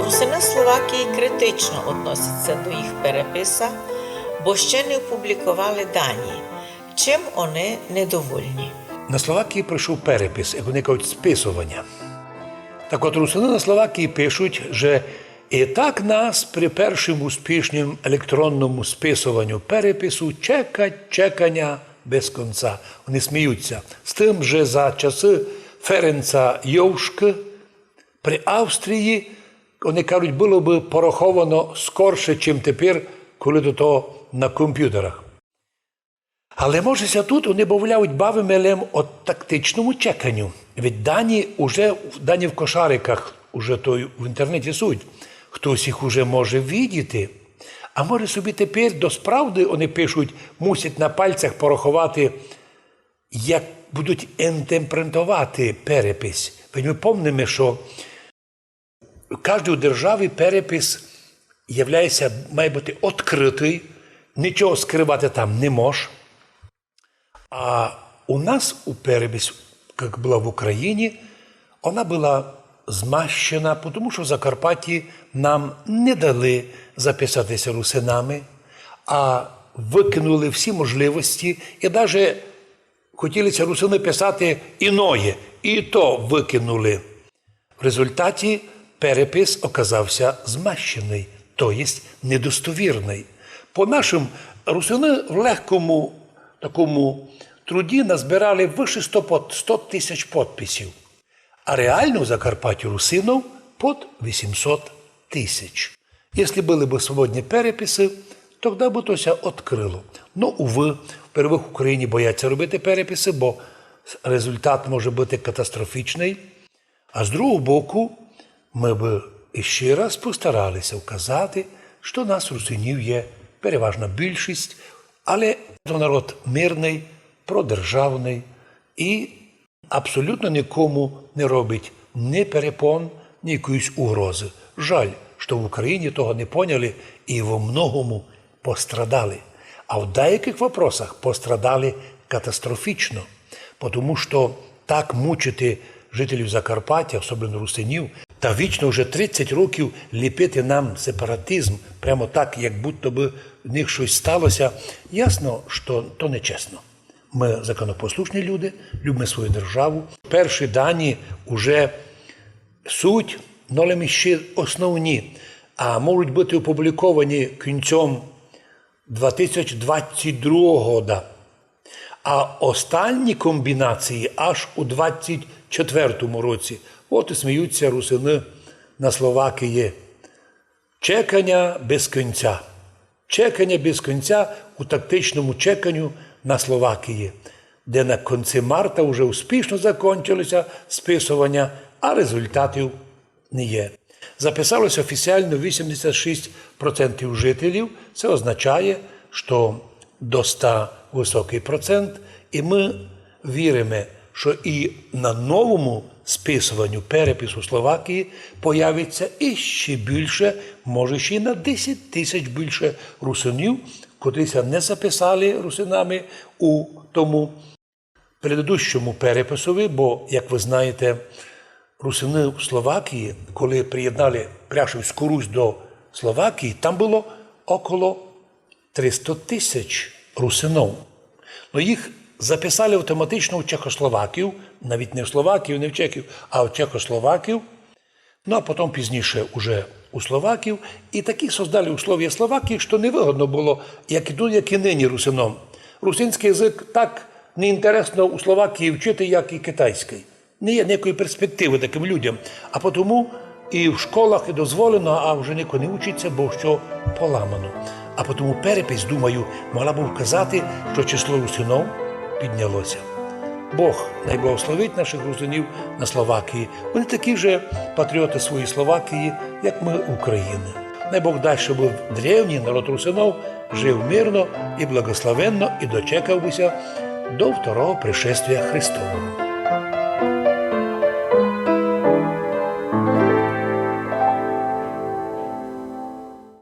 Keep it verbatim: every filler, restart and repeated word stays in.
Русины Словакії критично односять ся до їх переписа, бо ще не опубліковали дані. Чим они недовольні? На Словакії пройшов перепис, як они кажуть, списованя. Так от, русины на Словакії пишуть, же і так нас при першому успішному електронному списованю перепису чекать чеканя без конца. Они сміють ся з тым, же за часы Ференца Йовшкы при Австрії, они кажуть, было бы пораховано скорше, чим тепер, коли то, то на компютерах. Але, може ся, тут они бавлявуть, бавиме лем о тактичному чеканю. Ведь дані уже, дані в кошариках уже то в інтернеті суть. Хтось їх уже може видіти. А може собі тепер досправды, они пишуть, мусять на пальцях пораховати, як будуть інтерпретовати перепись. Ведь мы помниме, што в каждій державі перепис являє ся, має быти открытый, нічого скрывати там не мож. А у нас у перепись, як была в Україні, она была змащена, потому што в Закарпатті нам не дали записати ся русинами, а выкинули всі можливості і даже хотіли ся русины писати іноє, і то выкинули. В результаті перепис оказав ся змащеный, то єсть недостовірный. По нашым, русины в легкому такому труді назбирали выше сто под-, сто тисяч подписів, а реално в Закарпатті русинов под вісімсот тисяч. Если были бы свободні переписы, тогда бы то ся открыло. Но, увы, во-первых, в Україні боять ся робити переписы, бо результат може быти катастрофічный. А з другого боку, мы бы іщи раз постарали ся вказати, што нас, русинів, є переважна більшість, але то народ мирный, продержавный і абсолютно никому не робить ні перепон, ні якоїсь угрозы. Жаль, што в Україні того не поняли і во многому пострадали. А в деякых вопросах пострадали катастрофічно, потому што так мучити жителів Закарпаття, особливо русинів, та вічно вже тридцять років ліпити нам сепаратизм, прямо так, як будто бы в них штось стало ся, ясно, што то нечесно. Мы законопослушні люди, любиме свою державу. Перші дані уже суть, но лем іщи основні, а можуть быти опубліковані кінцьом два тисячі двадцять другого года. А остальні комбінації аж у двадцять четвертому році. От і сміють ся русины на Словакії. Чеканя без кінця. Чеканя без кінця у тактичному чеканю на Словакії, де на кінці марта вже успішно закончило ся списованя, а результатів не є. Записало ся офіціално вісімдесят шість процентів жителів. Се означає, што доста высокый процент, і мы віриме, што і на новому списованю, перепису Словакії появить ся іщи більше, може, іщи на десять тисяч більше русинів, котрі ся не записали русинами у тому предыдущому переписови, бо, як вы знаєте, русины в Словакії, коли приєднали Пряшівську Русь до Словакії, там было около триста тисяч русинов. Но їх записали автоматично в чехословаків, навіть не в словаків, не в чехів, а в чехословаків. Ну, а потом пізніше уже у словаків. І такі создали условия Словакії, што невыгодно было, як і тут, як і нині русинам. Русинськый язык так неінтересно у Словакії вчити, як і китайськый. Не є ніякої перспективы такым людям. А потому і в школах і дозволено, а вже нико не учить ся, бо што поламано. А потому перепись, думаю, могла бы вказати, што число русинов підняло ся. Бог най благословить нашых русинів на Словакії. Они такі же патріоты своєї Словакії, як мы України. Най Бог дасть, щоб древній народ русинов жив мирно і благословенно і дочекав бы ся до второго пришествія Христового.